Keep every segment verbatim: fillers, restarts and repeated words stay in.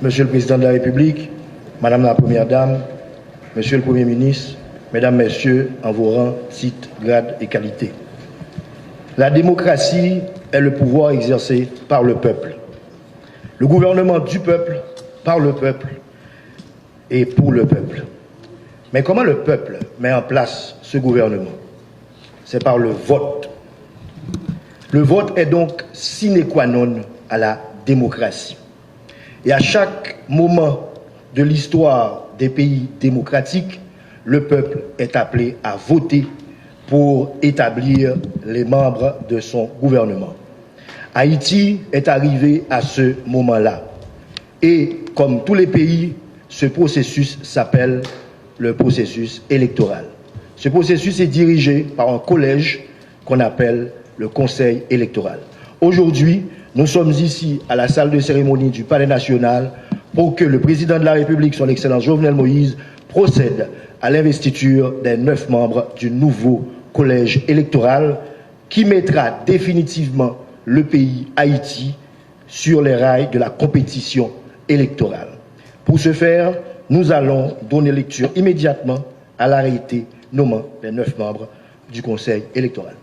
Monsieur le Président de la République, Madame la Première Dame, Monsieur le Premier ministre, Mesdames, Messieurs, en vos rangs, titres, grades et qualités. La démocratie est le pouvoir exercé par le peuple. Le gouvernement du peuple, par le peuple et pour le peuple. Mais comment le peuple met en place ce gouvernement ? C'est par le vote. Le vote est donc sine qua non à la démocratie. Et à chaque moment de l'histoire des pays démocratiques, le peuple est appelé à voter pour établir les membres de son gouvernement. Haïti est arrivé à ce moment-là. Et comme tous les pays, ce processus s'appelle le processus électoral. Ce processus est dirigé par un collège qu'on appelle le Conseil électoral. Aujourd'hui, nous sommes ici à la salle de cérémonie du Palais national pour que le président de la République, son Excellence Jovenel Moïse, procède à l'investiture des neuf membres du nouveau collège électoral qui mettra définitivement le pays Haïti sur les rails de la compétition électorale. Pour ce faire, nous allons donner lecture immédiatement à l'arrêté nommant les neuf membres du Conseil électoral.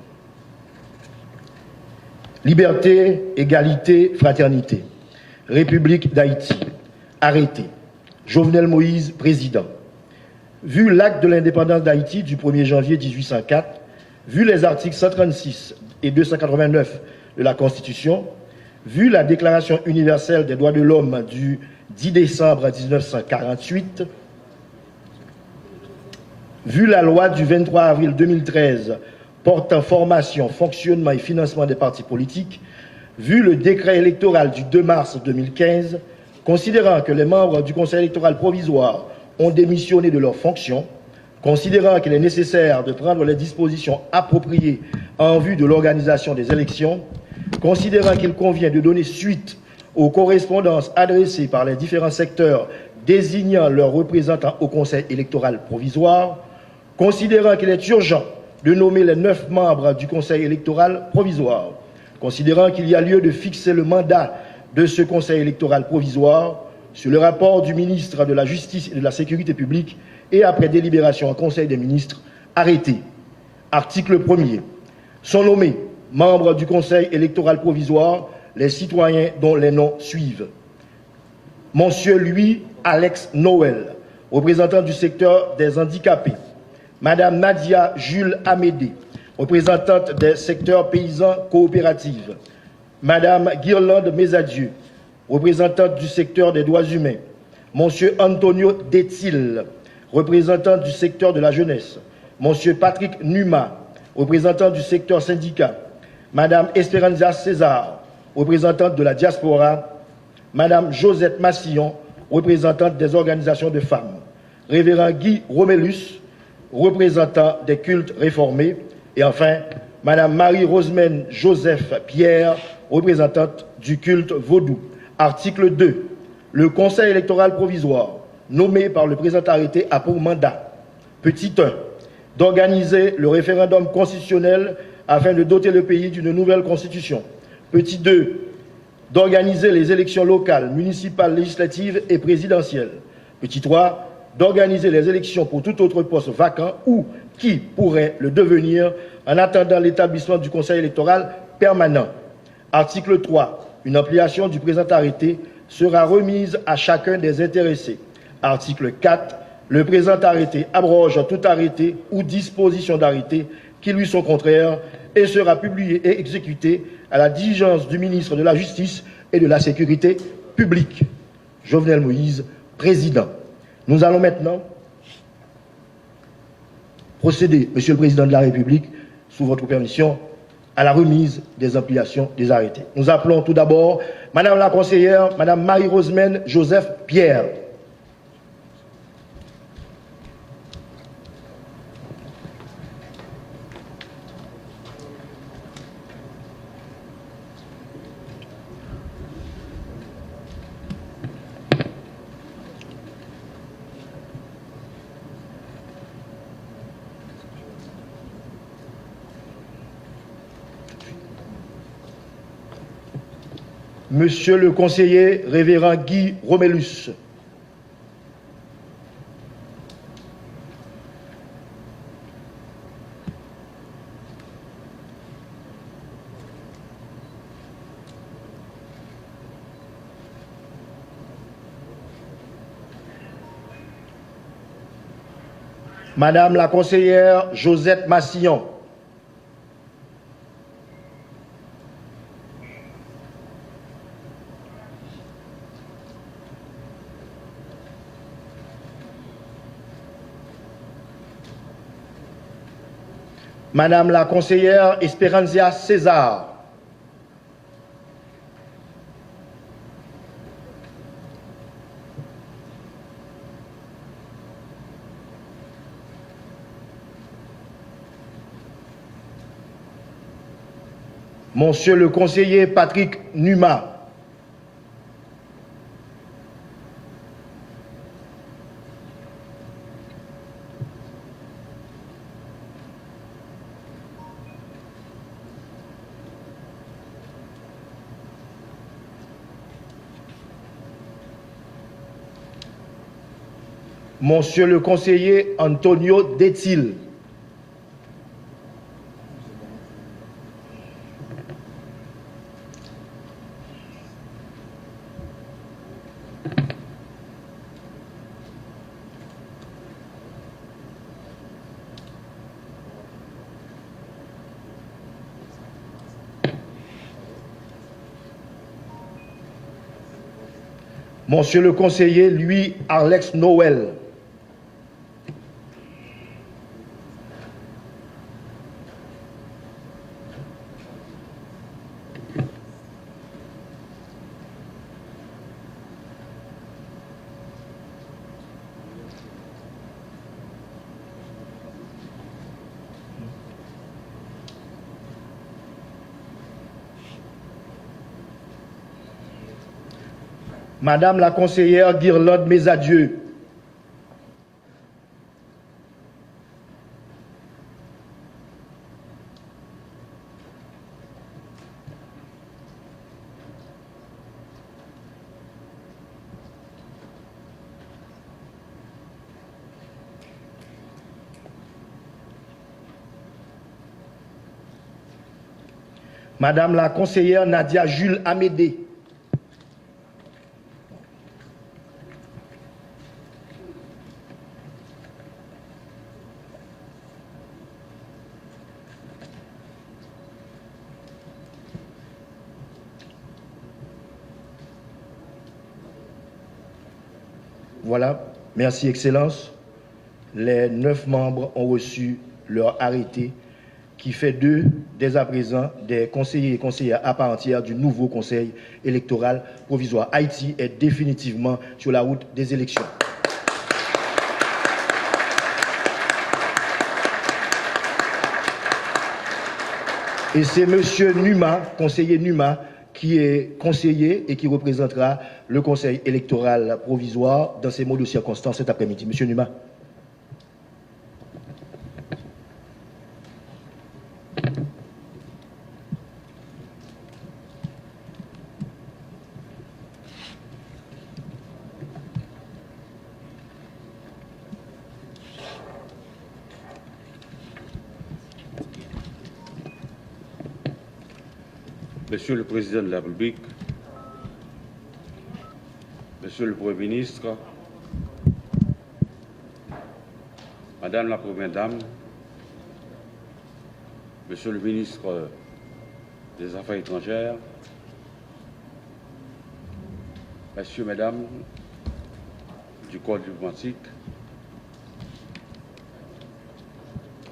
Liberté, égalité, fraternité. République d'Haïti. Arrêté. Jovenel Moïse, président. Vu l'acte de l'indépendance d'Haïti du premier janvier dix-huit cent quatre, vu les articles cent trente-six et deux cent quatre-vingt-neuf de la Constitution, vu la Déclaration universelle des droits de l'homme du dix décembre dix-neuf cent quarante-huit, vu la loi du vingt-trois avril deux mille treize portant formation, fonctionnement et financement des partis politiques, vu le décret électoral du deux mars deux mille quinze, considérant que les membres du Conseil électoral provisoire ont démissionné de leurs fonctions, considérant qu'il est nécessaire de prendre les dispositions appropriées en vue de l'organisation des élections, considérant qu'il convient de donner suite aux correspondances adressées par les différents secteurs désignant leurs représentants au Conseil électoral provisoire, considérant qu'il est urgent de nommer les neuf membres du Conseil électoral provisoire, considérant qu'il y a lieu de fixer le mandat de ce Conseil électoral provisoire, sur le rapport du ministre de la Justice et de la Sécurité publique et après délibération en Conseil des ministres, arrêté. Article premier. Sont nommés membres du Conseil électoral provisoire les citoyens dont les noms suivent. Monsieur Louis Alex Noël, représentant du secteur des handicapés. Madame Nadia Jules Amédée, représentante des secteurs paysans coopératives. Madame Guirlande Mesadieu, représentante du secteur des droits humains. Monsieur Antonio Detil, représentant du secteur de la jeunesse. Monsieur Patrick Numa, représentant du secteur syndicat. Madame Esperanza César, représentante de la diaspora. Madame Josette Massillon, représentante des organisations de femmes. Révérend Guy Romélus, représentant des cultes réformés. Et enfin, Madame Marie Rosemène Joseph Pierre, représentante du culte vaudou. Article deux. Le Conseil électoral provisoire, nommé par le présent arrêté, a pour mandat, petit un, d'organiser le référendum constitutionnel afin de doter le pays d'une nouvelle constitution. Petit deux, d'organiser les élections locales, municipales, législatives et présidentielles. Petit trois, d'organiser les élections pour tout autre poste vacant ou qui pourrait le devenir en attendant l'établissement du Conseil électoral permanent. Article trois, une ampliation du présent arrêté sera remise à chacun des intéressés. Article quatre, le présent arrêté abroge tout arrêté ou disposition d'arrêté qui lui sont contraires et sera publié et exécuté à la diligence du ministre de la Justice et de la Sécurité publique. Jovenel Moïse, président. Nous allons maintenant procéder, Monsieur le Président de la République, sous votre permission, à la remise des ampliations des arrêtés. Nous appelons tout d'abord Madame la conseillère, Madame Marie-Rosemène Joseph Pierre. Monsieur le conseiller révérend Guy Romelus. Madame la conseillère Josette Massillon. Madame la conseillère Esperanzia César. Monsieur le conseiller Patrick Numa. Monsieur le conseiller Antonio Detil. Monsieur le conseiller Louis Arlex Noël. Madame la conseillère Guirlande Mesadieu. Madame la conseillère Nadia Jules Amédée. Voilà. Merci, Excellence. Les neuf membres ont reçu leur arrêté qui fait d'eux, dès à présent, des conseillers et conseillères à part entière du nouveau Conseil électoral provisoire. Haïti est définitivement sur la route des élections. Et c'est monsieur Numa, conseiller Numa, qui est conseiller et qui représentera le Conseil électoral provisoire dans ces mots de circonstance cet après-midi. Monsieur Numa. Monsieur le Président de la République, Monsieur le Premier ministre, Madame la Première Dame, Monsieur le ministre des Affaires étrangères, Messieurs, Mesdames du corps diplomatique,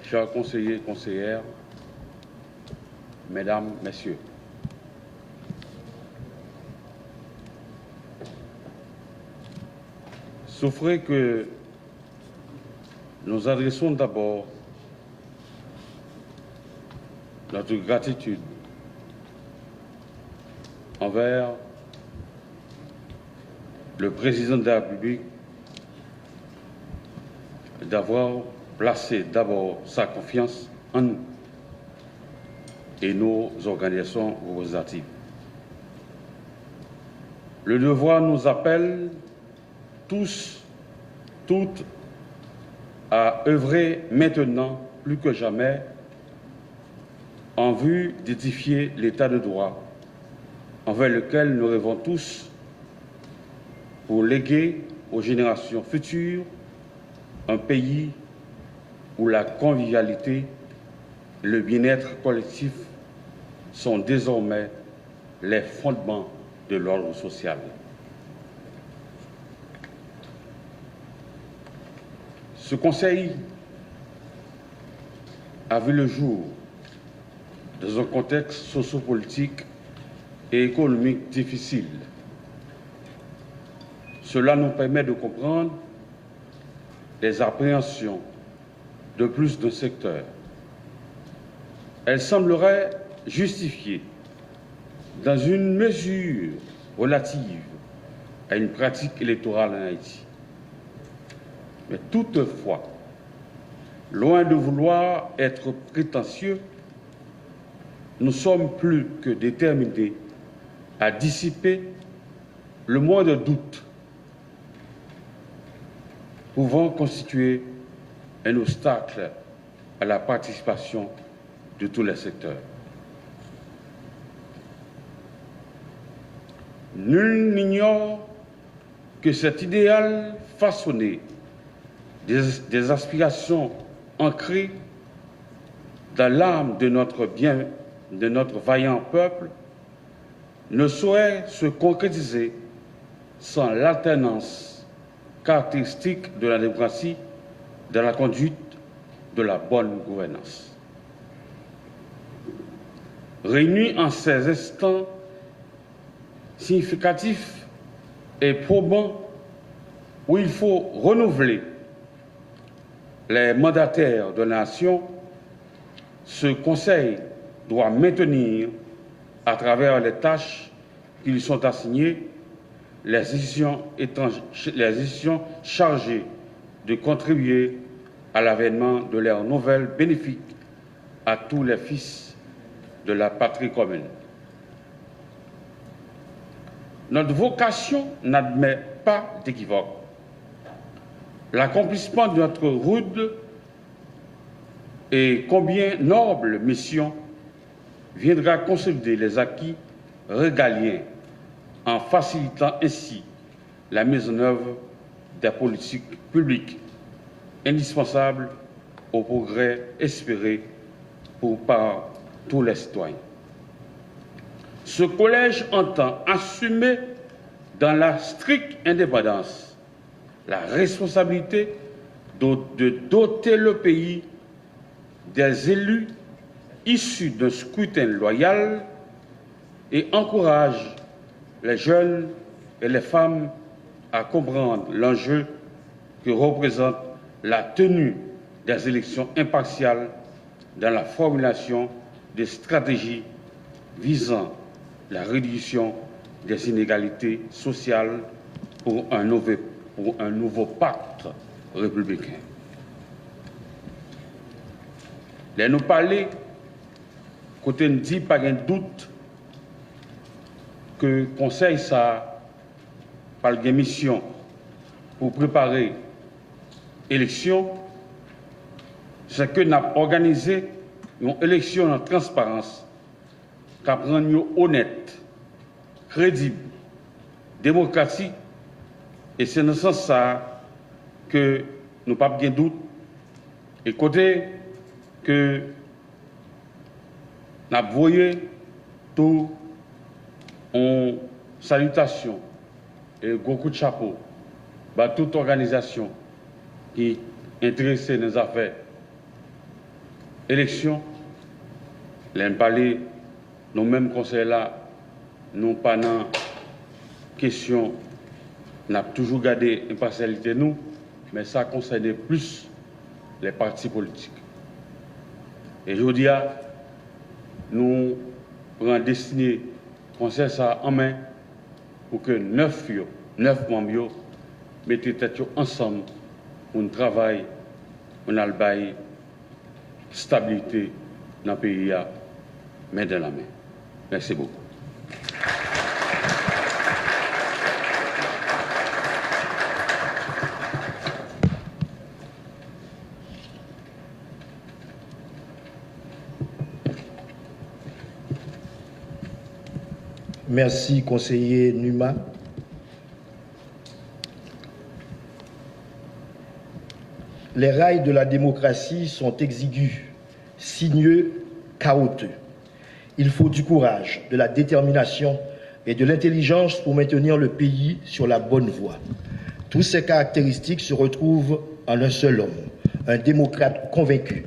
chers conseillers et conseillères, Mesdames, Messieurs, souffrez que nous adressons d'abord notre gratitude envers le Président de la République d'avoir placé d'abord sa confiance en nous et nos organisations représentatives. Le devoir nous appelle tous, toutes, à œuvrer maintenant plus que jamais en vue d'édifier l'état de droit envers lequel nous rêvons tous pour léguer aux générations futures un pays où la convivialité et le bien-être collectif sont désormais les fondements de l'ordre social. Ce conseil a vu le jour dans un contexte sociopolitique et économique difficile. Cela nous permet de comprendre les appréhensions de plus d'un secteur. Elle semblerait justifiée dans une mesure relative à une pratique électorale en Haïti. Mais toutefois, loin de vouloir être prétentieux, nous sommes plus que déterminés à dissiper le moindre doute pouvant constituer un obstacle à la participation de tous les secteurs. Nul n'ignore que cet idéal façonné des, des aspirations ancrées dans l'âme de notre bien, de notre vaillant peuple ne saurait se concrétiser sans l'alternance caractéristique de la démocratie dans la conduite de la bonne gouvernance. Réunis en ces instants significatifs et probants où il faut renouveler les mandataires de la nation, ce Conseil doit maintenir, à travers les tâches qui lui sont assignées, les institutions, étranges, les institutions chargées de contribuer à l'avènement de l'ère nouvelle bénéfique à tous les fils de la patrie commune. Notre vocation n'admet pas d'équivoque. L'accomplissement de notre rude et combien noble mission viendra consolider les acquis régaliens en facilitant ainsi la mise en œuvre des politiques publiques indispensables au progrès espéré pour, par tous les citoyens. Ce collège entend assumer dans la stricte indépendance la responsabilité de, de doter le pays des élus issus d'un scrutin loyal et encourage les jeunes et les femmes à comprendre l'enjeu que représente la tenue des élections impartiales dans la formulation de stratégies visant la réduction des inégalités sociales pour un nouveau, pour un nouveau pacte républicain. Lè nou pale, kote n di pa gen dout ke konsèy sa a pral gen misyon pou prepare eleksyon, se ke n ap òganize yon eleksyon nan transparans k ap rann yo onèt, kredib, demokratik, e se nan sans sa a ke nou p ap gen dout, e kote ke n ap voye tou yon salitasyon e gwo kout chapo ba tout òganizasyon ki enterese nan zafè eleksyon. Lè n pale, nou menm konsèy la, nou pa nan kesyon, n ap toujou gade enpasyalite nou, men sa konsène plis lè pati politik. E jodi a, nou pran destine konsèy sa a an men pou ke nèf yo, nèf manm yo, mete tèt yo ansanm pou n travay, pou n al bay stabilite nan peyi a, men dan la men. Mèsi bokou. Merci, conseiller Numa. Les rails de la démocratie sont exigus, sinueux, cahouteux. Il faut du courage, de la détermination et de l'intelligence pour maintenir le pays sur la bonne voie. Toutes ces caractéristiques se retrouvent en un seul homme, un démocrate convaincu.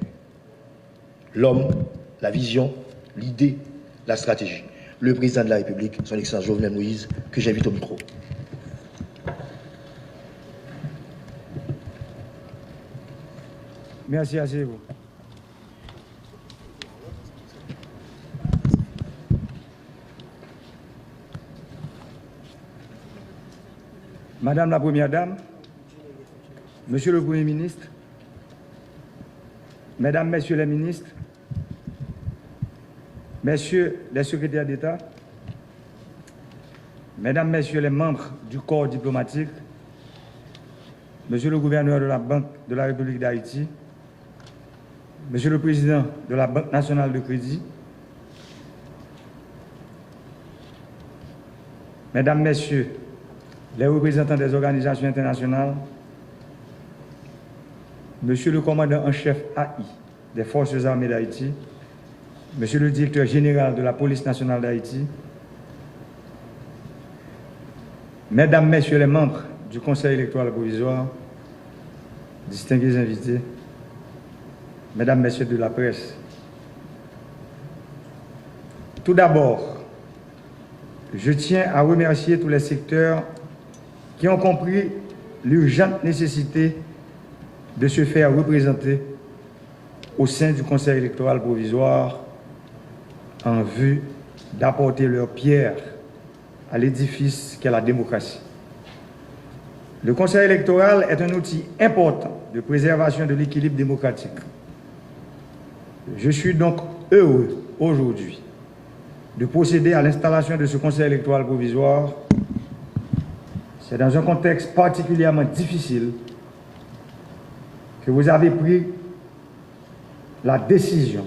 L'homme, la vision, l'idée, la stratégie. Le président de la République, son Excellence Jovenel Moïse, que j'invite au micro. Merci, asseyez-vous. Madame la Première Dame, Monsieur le Premier ministre, Mesdames, Messieurs les ministres, Messieurs les secrétaires d'État, Mesdames, Messieurs les membres du corps diplomatique, Monsieur le gouverneur de la Banque de la République d'Haïti, Monsieur le Président de la Banque Nationale de Crédit, Mesdames, Messieurs les représentants des organisations internationales, Monsieur le Commandant en chef A I des Forces armées d'Haïti, Monsieur le Directeur général de la Police nationale d'Haïti, Mesdames, Messieurs les membres du Conseil électoral provisoire, distingués invités, Mesdames, Messieurs de la presse, tout d'abord, je tiens à remercier tous les secteurs qui ont compris l'urgente nécessité de se faire représenter au sein du Conseil électoral provisoire en vue d'apporter leur pierre à l'édifice qu'est la démocratie. Le Conseil électoral est un outil important de préservation de l'équilibre démocratique. Je suis donc heureux aujourd'hui de procéder à l'installation de ce Conseil électoral provisoire. C'est dans un contexte particulièrement difficile que vous avez pris la décision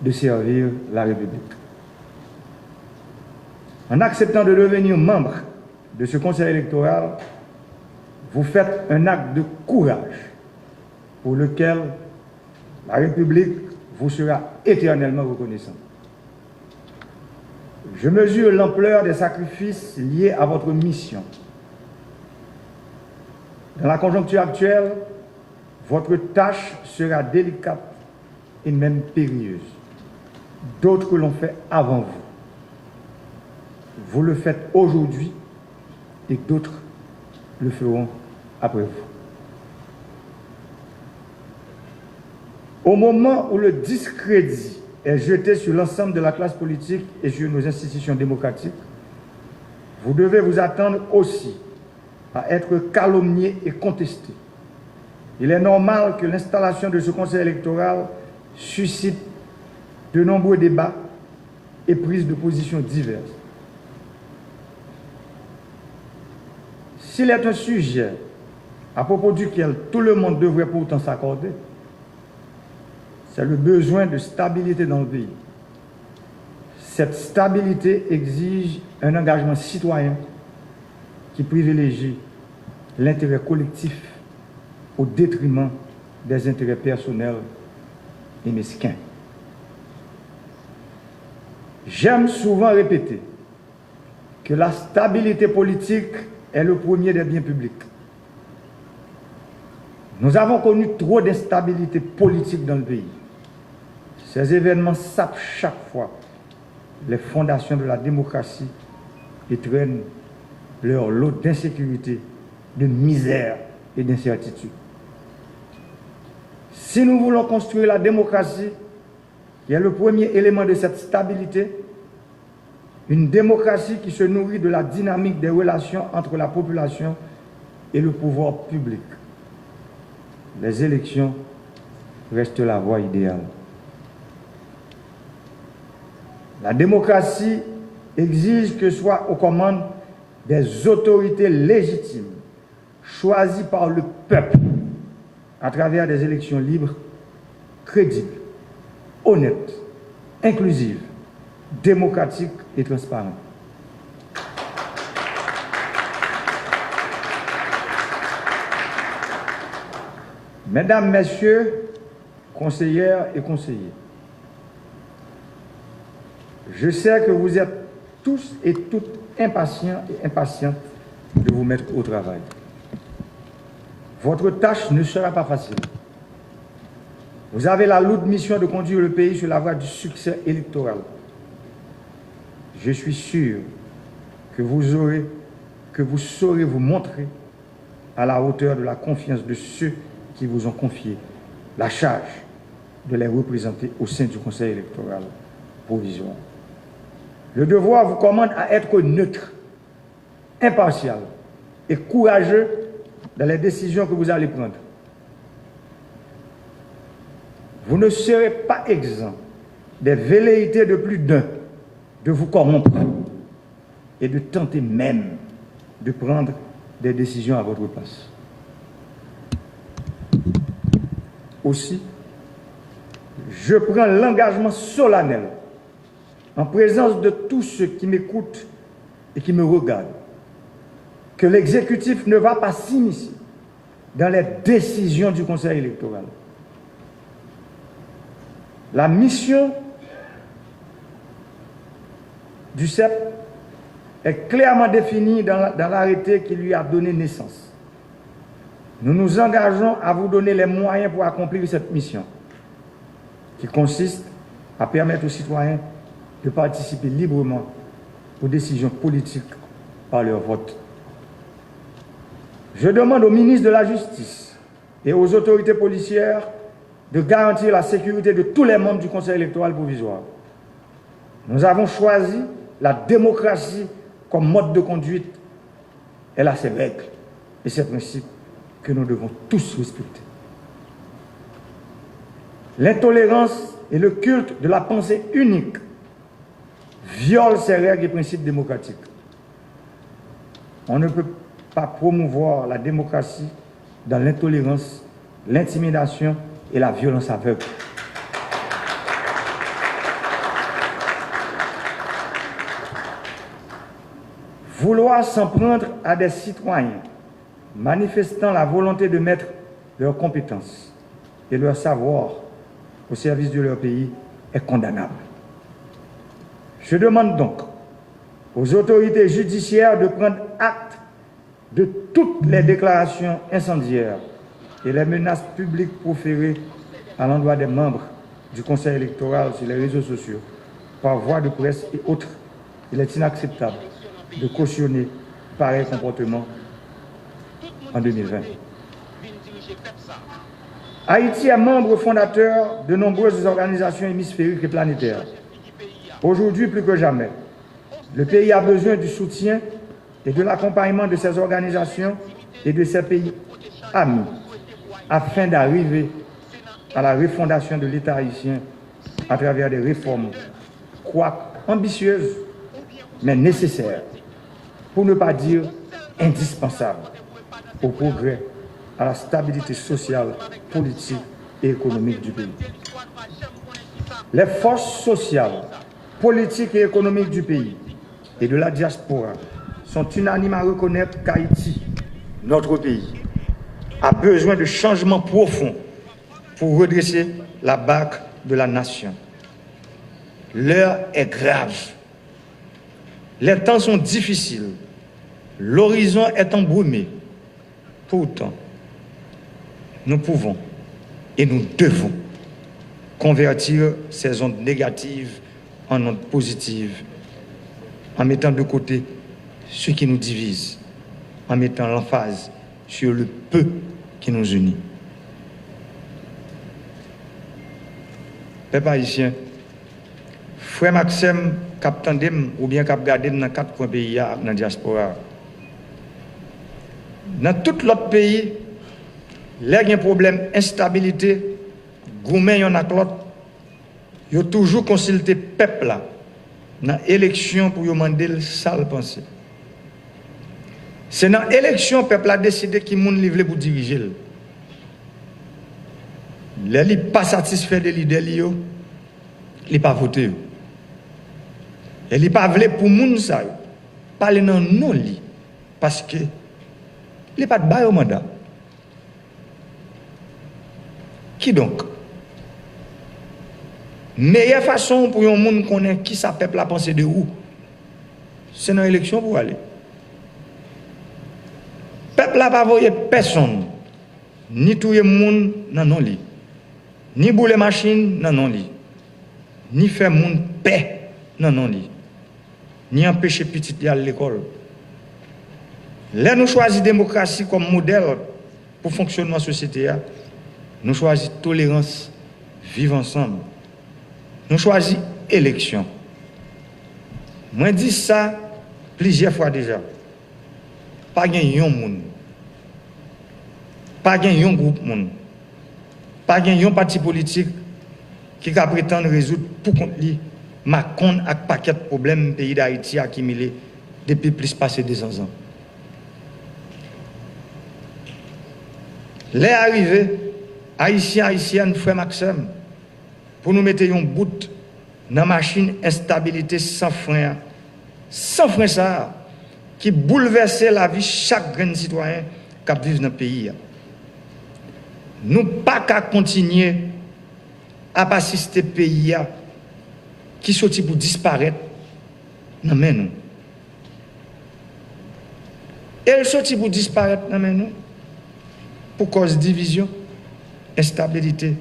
de servir la République. En acceptant de devenir membre de ce Conseil électoral, vous faites un acte de courage pour lequel la République vous sera éternellement reconnaissante. Je mesure l'ampleur des sacrifices liés à votre mission. Dans la conjoncture actuelle, votre tâche sera délicate et même périlleuse. D'autres l'ont fait avant vous. Vous le faites aujourd'hui et d'autres le feront après vous. Au moment où le discrédit est jeté sur l'ensemble de la classe politique et sur nos institutions démocratiques, vous devez vous attendre aussi à être calomnié et contesté. Il est normal que l'installation de ce Conseil électoral suscite de nombreux débats et prises de position diverses. S'il est un sujet à propos duquel tout le monde devrait pourtant s'accorder, c'est le besoin de stabilité dans le pays. Cette stabilité exige un engagement citoyen qui privilégie l'intérêt collectif au détriment des intérêts personnels et mesquins. J'aime souvent répéter que la stabilité politique est le premier des biens publics. Nous avons connu trop d'instabilité politique dans le pays. Ces événements sapent chaque fois les fondations de la démocratie et traînent leur lot d'insécurité, de misère et d'incertitude. Si nous voulons construire la démocratie, qui est le premier élément de cette stabilité, une démocratie qui se nourrit de la dynamique des relations entre la population et le pouvoir public. Les élections restent la voie idéale. La démocratie exige que soient aux commandes des autorités légitimes choisi par le peuple à travers des élections libres, crédibles, honnêtes, inclusives, démocratiques et transparentes. Mesdames, Messieurs, conseillères et conseillers, je sais que vous êtes tous et toutes impatients et impatientes de vous mettre au travail. Votre tâche ne sera pas facile. Vous avez la lourde mission de conduire le pays sur la voie du succès électoral. Je suis sûr que vous aurez, que vous saurez vous montrer à la hauteur de la confiance de ceux qui vous ont confié la charge de les représenter au sein du Conseil électoral provisoire. Le devoir vous commande à être neutre, impartial et courageux dans les décisions que vous allez prendre. Vous ne serez pas exempt des velléités de plus d'un de vous corrompre et de tenter même de prendre des décisions à votre place. Aussi, je prends l'engagement solennel, en présence de tous ceux qui m'écoutent et qui me regardent, que l'exécutif ne va pas s'immiscer dans les décisions du Conseil électoral. La mission du CEP est clairement définie dans, dans l'arrêté qui lui a donné naissance. Nous nous engageons à vous donner les moyens pour accomplir cette mission, qui consiste à permettre aux citoyens de participer librement aux décisions politiques par leur vote. Je demande au ministre de la Justice et aux autorités policières de garantir la sécurité de tous les membres du Conseil électoral provisoire. Nous avons choisi la démocratie comme mode de conduite. Elle a ses règles et ses principes que nous devons tous respecter. L'intolérance et le culte de la pensée unique violent ces règles et principes démocratiques. On ne peut pas promouvoir la démocratie dans l'intolérance, l'intimidation et la violence aveugle. Vouloir s'en prendre à des citoyens manifestant la volonté de mettre leurs compétences et leur savoir au service de leur pays est condamnable. Je demande donc aux autorités judiciaires de prendre acte de toutes les déclarations incendiaires et les menaces publiques proférées à l'endroit des membres du Conseil électoral sur les réseaux sociaux, par voie de presse et autres. Il est inacceptable de cautionner pareil comportement en deux mille vingt. Haïti est membre fondateur de nombreuses organisations hémisphériques et planétaires. Aujourd'hui, plus que jamais, le pays a besoin du soutien et de l'accompagnement de ces organisations et de ces pays amis afin d'arriver à la refondation de l'État haïtien à travers des réformes, quoique ambitieuses, mais nécessaires, pour ne pas dire indispensables, au progrès, à la stabilité sociale, politique et économique du pays. Les forces sociales, politiques et économiques du pays et de la diaspora sont unanimes à reconnaître qu'Haïti, notre pays, a besoin de changements profonds pour redresser la barque de la nation. L'heure est grave. Les temps sont difficiles. L'horizon est embrumé. Pourtant, nous pouvons et nous devons convertir ces ondes négatives en ondes positives en mettant de côté ce qui nous divise, en mettant l'emphase sur le peu qui nous unit. Pèp ayisyen, frè m ak sè m k ap tande m oubyen k ap gade m nan kat kwen peyi a ak nan dyaspora a. Nan tout lòt peyi, lè gen pwoblèm enstabilite, goumen yonn ak lòt, yo toujou konsilte pèp la nan eleksyon pou yo mande l sa l panse. Se nan eleksyon pèp la deside ki moun li vle pou dirije l. Lè li pa satisfè de lidè li yo, li pa vote yo. E li pa vle pou moun sa yo pale nan non li, paske li pa t ba yo manda. Kidonk, meyè fason pou yon moun konnen kisa pèp la panse de ou, se nan eleksyon pou ale. Pèp la pa voye pèsonn, ni touye moun nan non li, ni boule machin nan non li, ni fè moun pè nan non li, ni anpeche pitit li al lekòl. Lè nou chwazi demokrasi kòm modèl pou fonksyònman sosyete a, nou chwazi tolerans, viv ansanm. Nou chwazi eleksyon. Mwen di sa plizyè fwa deja. Pa gen yon moun, pa gen yon gwoup moun, pa gen yon pati politik ki ka pretann rezoud pou kont li makonn ak pakèt pwoblèm peyi Dayiti akimile depi plis pase dezan zan. Lè a rive, Ayisyen, Ayisyèn, frè m ak sè m, pou nou mete yon bout nan machin enstabilite san fren an, san fren sa a, ki boulvèse lavi chak grenn sitwayen k ap viv nan peyi a. Nou pa ka kontinye ap asiste peyi a ki soti pou disparèt nan men nou. E l soti pou disparèt nan men nou pou kòz divizyon, enstabilite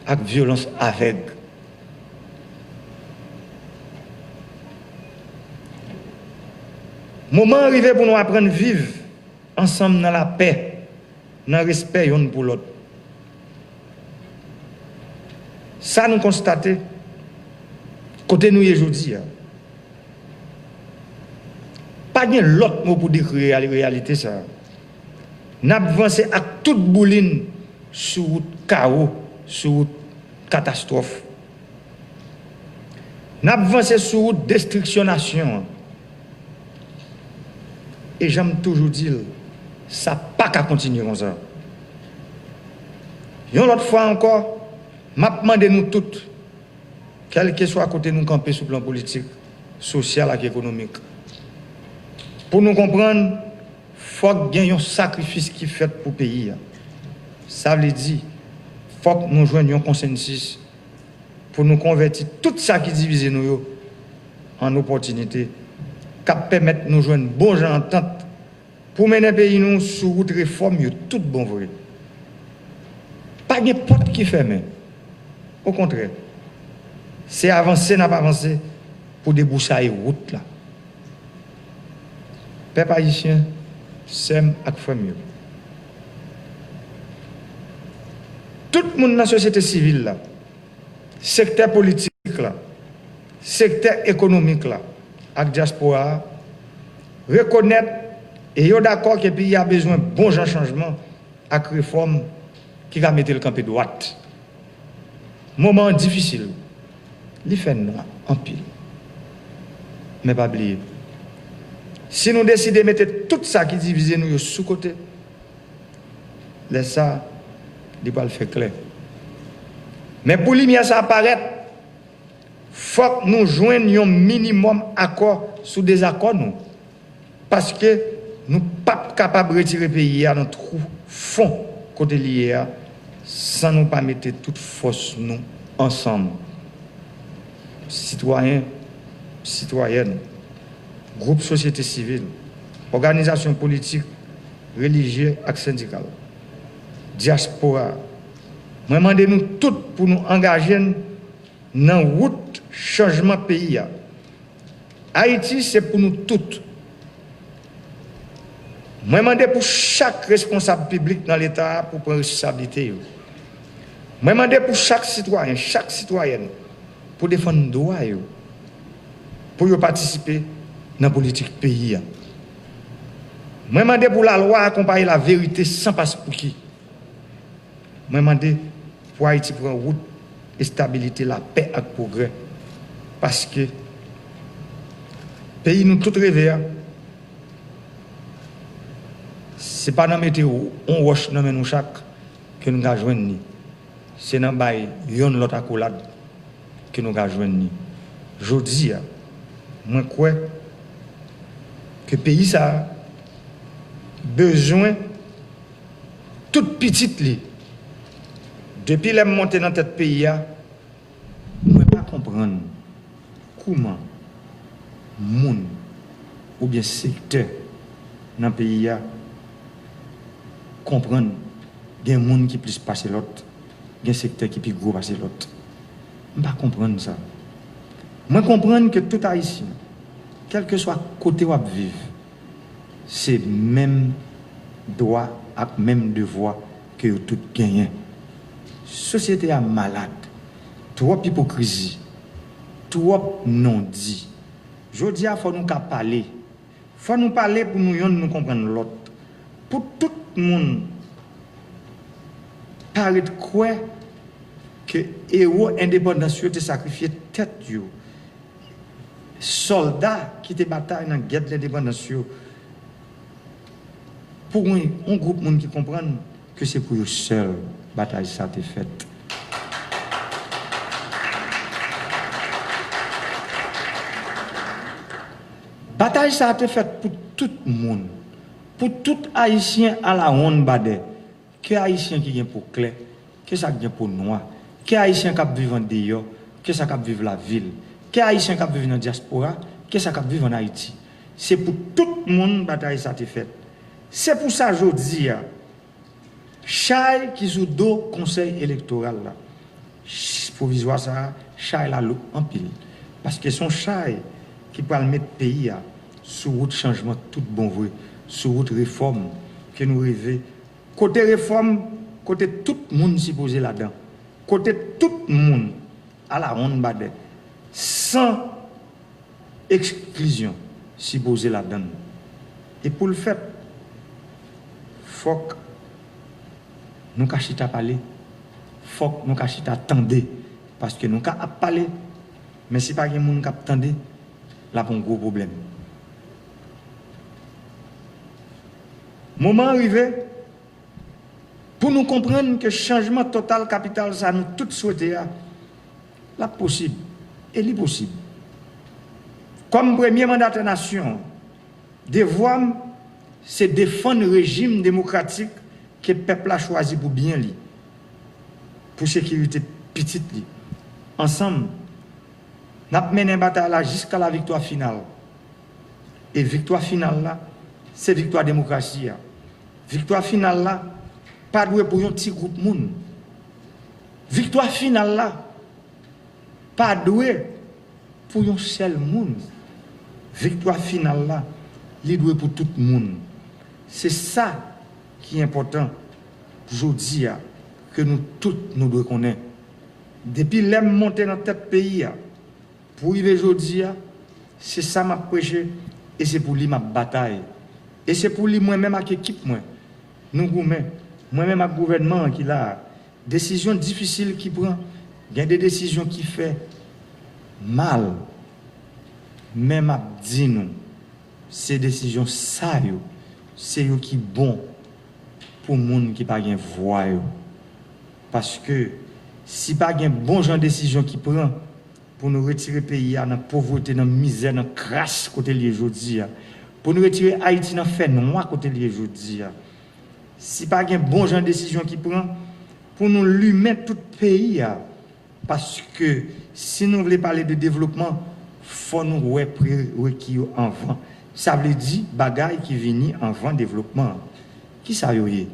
ak vyolans avèg. Moman an rive pou nou aprann viv ansanm nan lapè, nan respè yonn pou lòt. Sa nou konstate kote nou ye jodi a. Pa gen lòt mo pou dekri reyal-, reyalite sa a. N ap vanse ak tout boulin sou wout kawo, sou wout katastwòf. N ap vanse sou wout destriksyon nasyon an. E jan m toujou di l, sa pa ka kontinye konsa. Yon lòt fwa ankò, m ap mande nou tout, kèlkeswa kote nou kanpe sou plan politik, sosyal ak ekonomik, pou nou konprann, fòk gen yon sakrifis ki fèt pou peyi a. Sa vle di, fòk nou jwenn yon konsensis pou nou konvèti tout sa ki divize nou yo an opòtinite k ap pèmèt nou jwenn bon jan antant pou mennen peyi nou sou wout refòm yo tout bon vre. Pa gen pòt ki fèmen. Okontrè, se avanse n ap avanse pou debouchaye wout la. Pèp ayisyen, sè m ak frè m yo, tout moun nan sosyete sivil la, sektè politik la, sektè ekonomik la ak dyaspora a rekonèt e yo dakò ke peyi a bezwen bon jan chanjman ak refòm ki ka mete l kanpe dwat. Moman an difisil, li fè nwa anpil. Men pa bliye, si nou deside mete tout sa ki divize nou yo sou kote, lè sa a, li pral fè klè. Men pou limyè sa a parèt, fòk nou jwenn yon minimòm akò sou dezakò nou. Paske nou p ap kapab retire peyi a nan twou fon kote li ye a san nou pa mete tout fòs nou ansanm. Sitwayen, sitwayèn, gwoup sosyete sivil, òganizasyon politik, relijye ak sendikal, dyaspora, mwen mande nou tout pou nou angaje n nan wout chanjman peyi a. Ayiti se pou nou tout. Mwen mande pou chak responsab piblik nan Leta a pou pran responsablite yo. Mwen mande pou chak sitwayen, chak sitwayèn pou defann dwa yo, pou yo patisipe nan politik peyi a. Mwen mande pou lalwa akonpaye laverite san paspouki. Mwen mande pou Ayiti pran wout estabilite, lapè ak pwogrè. Paske peyi nou tout reve a, se pa nan mete yon wòch nan men nou chak ke n ka jwenn li. Se nan bay yonn lòt akolad ke nou ka jwenn li. Jodi a, mwen kwè ke peyi sa a bezwen tout pitit li Depi lè m monte nan tèt peyi a, mwen pa konprann kouman moun oubyen sektè nan peyi a konprann gen moun ki plis pase lòt, gen sektè ki pi gwo pase lòt. M pa konprann sa. Mwen konprann ke tout Ayisyen, kèlkeswa kote w ap viv, se menm dwa ak menm devwa ke yo tout genyen. Sosyete a malad, twòp ipokrizi, twòp non di. Jodi a, fò nou ka pale. Fò nou pale pou nou yonn nou konprann lòt. Pou tout moun pa ret kwè ke ewo endepandans yo te sakrifye tèt yo. Sòlda ki te batay nan gèt lendepandans yo, pou yon, yon gwoup moun ki konprann ke se pou yo sèl batay sa te fèt. Batay sa te fèt pou tout moun, pou tout Ayisyen alawonnbadè. Ke Ayisyen ki gen po klè, ke sa k gen po nwa, ke Ayisyen k ap viv andeyò, ke sa k ap viv lavil, ke Ayisyen k ap viv nan dyaspora, ke sa k ap viv ann Ayiti. Se pou tout moun batay sa te fèt. Se pou sa jodi a, chay ki sou do Konsèy Elektoral la, ch-, pwovizwa sa a, chay la lou anpil. Paske se yon chay ki pral met peyi a sou wout chanjman tout bon vre, sou wout refòm ke nou reve. Kote refòm, kote tout moun sipoze ladan. Kote tout moun alawonnbadè, san eksklizyon, sipoze ladann. E pou l fèt, fòk nou ka chita pale, fòk nou ka chita tande, paske nou ka ap pale, men si pa gen moun k ap tande, l ap yon gwo pwoblèm. Moman an rive, pou nou konprann ke chanjman total kapital sa nou tout swete a, l ap posib, e li posib. Kòm premye mandatè nasyon an, devwa m se defann rejim demokratik ke pèp la chwazi pou byen li, pou sekirite pitit li. Ansanm, n ap mennen batay la jiska la viktwa final. E viktwa final la, se viktwa demokrasi a. Viktwa final la pa dwe pou yon ti gwoup moun. Viktwa final la pa dwe pou yon sèl moun. Viktwa final la, li dwe pou tout moun. Se sa ki enpòtan jodi a, ke nou tout nou dwe konnen. Depi lè m monte nan tèt peyi a, pou rive jodi a, se sa m ap preche, e se pou li m ap batay. E se pou li mwen menm ak ekip mwen, nou goumen, mwen menm ak gouvènman an ki la a. Desizyon difisil ki pran, gen de desizyon ki fè mal, men m ap di nou, se desizyon sa yo, se yo ki bon pou moun ki pa gen vwa yo. Paske si pa gen bon jan desizyon ki pran pou nou retire peyi a nan povrete, nan mizè, nan kras kote l ye jodi a, pou nou retire Ayiti nan fènwa kote l ye jodi a, si pa gen bon jan desizyon ki pran pou nou limen tout peyi a, paske si nou vle pale de devlopman, fò nou wè prereki yo anvan. Sa vle di bagay ki vini anvan devlopman an. Kisa yo ye?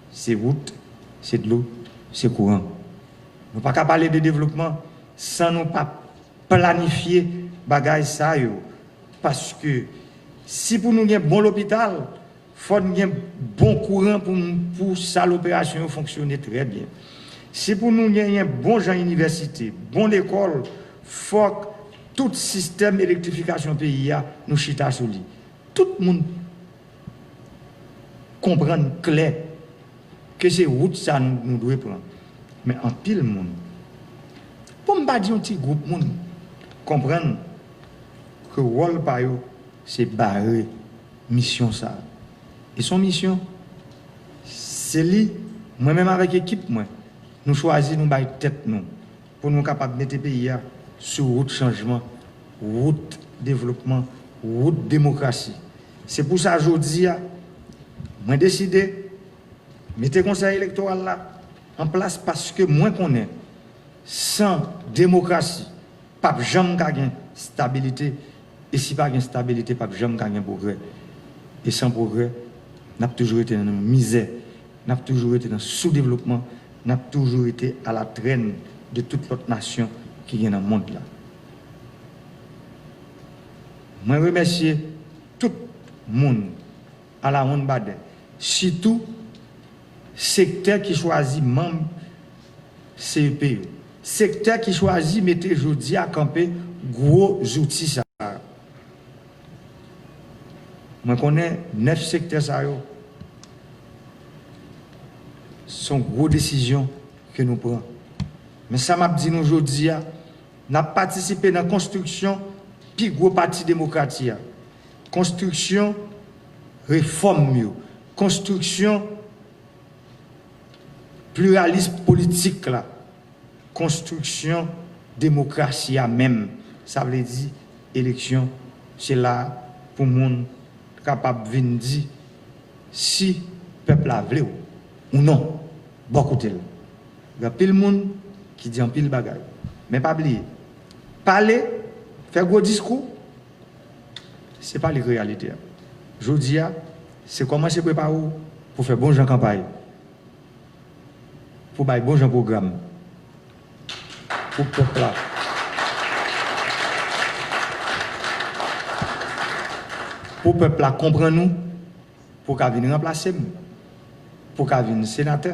Se wout, se dlo, se kouran. Nou pa ka pale de devlopman san nou pa planifye bagay sa yo. Paske si pou nou gen bon lopital, fò n gen bon kouran pou, pou sal operasyon yo fonksyone trè byen. Si pou nou genyen bon jan inivèsite, bon lekòl, fòk tout sistèm elektrifikasyon peyi a, nou chita sou li. Tout moun konprann klè ke se wout sa nou, nou dwe pran. Men anpil moun, pou m pa di yon ti gwoup moun, konprann ke wòl pa yo se bare misyon sa a. E se yon misyon, se li, mwen menm avèk ekip mwen, nou chwazi, nou bay tèt nou pou nou kapab mete peyi a sou wout chanjman, wout devlopman, wout demokrasi. Se pou sa jodi a, mwen deside mete Konsèy Elektoral la an plas paske mwen konnen san demokrasi, p ap janm ka gen stabilite, e si pa gen stabilite, p ap janm ka gen pwogrè. E san pwogrè, n ap toujou rete nan mizè, n ap toujou rete nan soudevlopman, n ap toujou rete alatrèn de tout lòt nasyon ki gen nan mond la. Mwen remèsye tout moun alawonnbadè, sitou sektè ki chwazi manm C E P yo, sektè ki chwazi mete jodi a kanpe gwo zouti sa a. Mwen konnen nèf sektè sa yo, se yon gwo desizyon ke nou pran. Men sa m ap di nou jodi a, n ap patisipe nan konstriksyon pi gwo pati demokrati a, konstriksyon refòm yo, konstriksyon pliralis politik la, konstriksyon demokrasi a menm. Sa vle di, eleksyon, se la pou moun kapab vin di si pèp la vle w ou non, bò kote l. Gen anpil moun ki di anpil bagay. Men pa bliye, pale, fè gwo diskou, se pa li k reyalite a. Jodi a, se kòmanse prepare w pou fè bon jan kanpay, pou bay bon jan pwogram pou pèp la, pou pèp la konprann ou, pou w ka vin ranplase m, pou w ka vin senatè,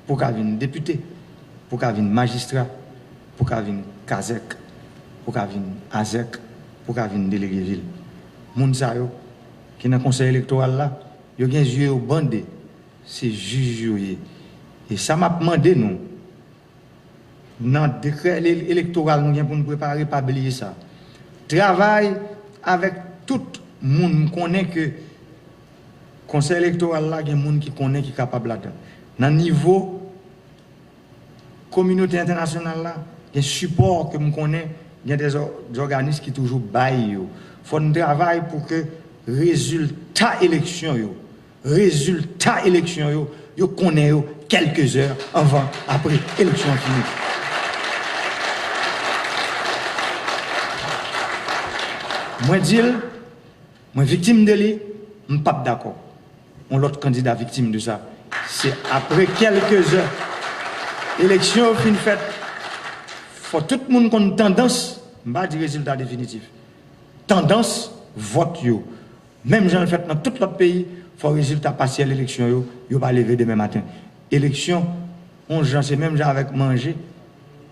pou w ka vin depite, pou w ka vin majistra, pou w ka vin kazèk, pou w ka vin azèk, pou w ka vin delege vil. Moun sa yo ki nan konsèy elektoral la, yo gen zye yo bande, se jij yo ye. E sa m ap mande nou, nan dekrè ele-, elektoral nou gen pou n prepare, pa bliye sa. Travay avèk tout moun. M konnen ke konsèy elektoral la gen moun ki konnen, ki kapab ladan. Nan nivo kominote entènasyonal la, gen sipò ke m konnen gen de zò-, zòganis ki toujou bay yo. Fò n travay pou ke rezilta eleksyon yo, rezilta eleksyon yo, yo konnen yo kèlke zè anvan, apre eleksyon an fini. Mwen di l, mwen viktim de li, m p ap dakò yon lòt kandida viktim de sa. Se apre kèlke zè eleksyon yo fin fèt, fò tout moun konn tandans, m pa di rezilta definitif, tandans vòt yo. Menm jan l fèt nan tout lòt peyi, fò rezilta pasyèl eleksyon yo, yo pa leve demen maten. Eleksyon, yon jan, se menm jan avèk manje,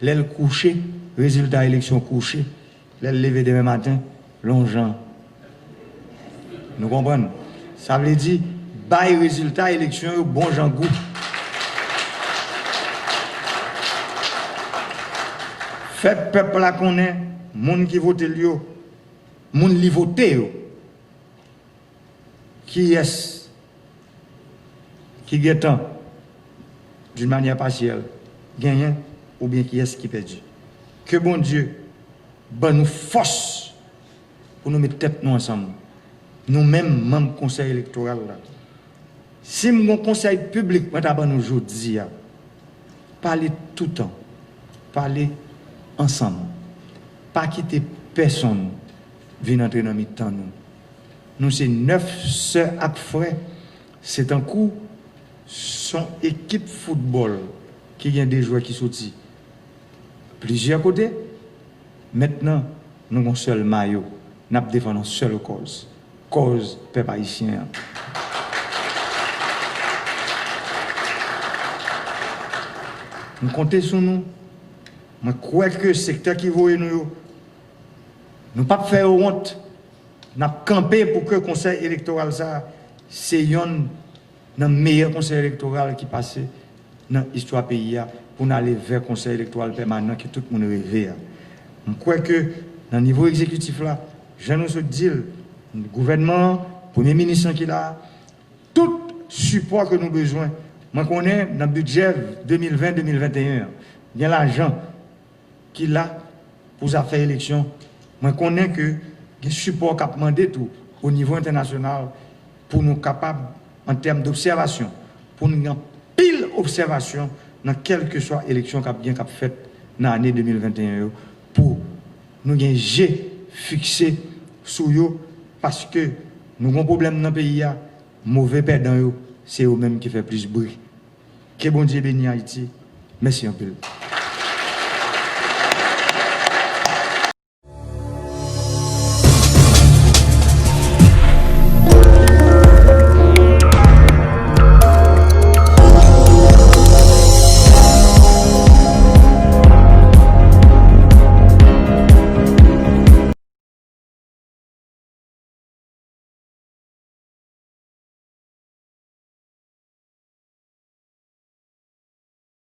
lè l kouche, rezilta eleksyon kouche, lè l leve demen maten, l yon jan. Nou konprann? Sa vle di, bay rezilta eleksyon yo bon jan gou. Fè pèp la konnen moun ki vote l yo, moun li vote yo, kiyès ki gentan, d'une manière partielle, genyen oubyen kiyès ki pèdi. Ke Bondye ban nou fòs pou nou met tèt nou ansanm, nou menm manm Konsèy Elektoral la. Si m gon konsèy piblik mwen ta ban nou jodi a, pale toutan, pale ansanm. Pa kite pèsonn vin antre nan mitan nou. Nou se nèf sè ak frè. Se tankou s on ekip foutbòl ki gen de jwè ki soti plizyè kote. Mentnan, nou gon sèl mayo. N ap defann yon sèl kòz, kòz pèp ayisyen an. M konte sou nou. Mwen kwè ke sektè ki voye nou yo, nou p ap fè yo wont. N ap kanpe pou ke Konsèy Elektoral sa a se yonn nan meyè konsèy elektoral ki pase nan istwa peyi a, pou n ale vè Konsèy Elektoral Pèmanan ke tout moun reve a. M kwè ke nan nivo egzekitif la, jan nou sot di l, gouvènman an, premye minis lan ki la a, tout sipò ke nou bezwen. Mwen konnen nan bidjè de mil ven, de mil venteyen an, gen lajan ki la pou zafè eleksyon. Mwen konnen ke gen sipò k ap mande tou o nivo entènasyonal pou nou kapab, an tèm d obsèvasyon, pou nou gen anpil obsèvasyon nan kèlkeswa eleksyon k ap gen, k ap fèt nan ane de mil venteyen yo, pou nou gen je fikse sou yo, paske nou gen yon pwoblèm nan peyi a, move pèdan yo, se yo menm ki fè plis bri. Ke Bondye beni Ayiti. Mèsi anpil.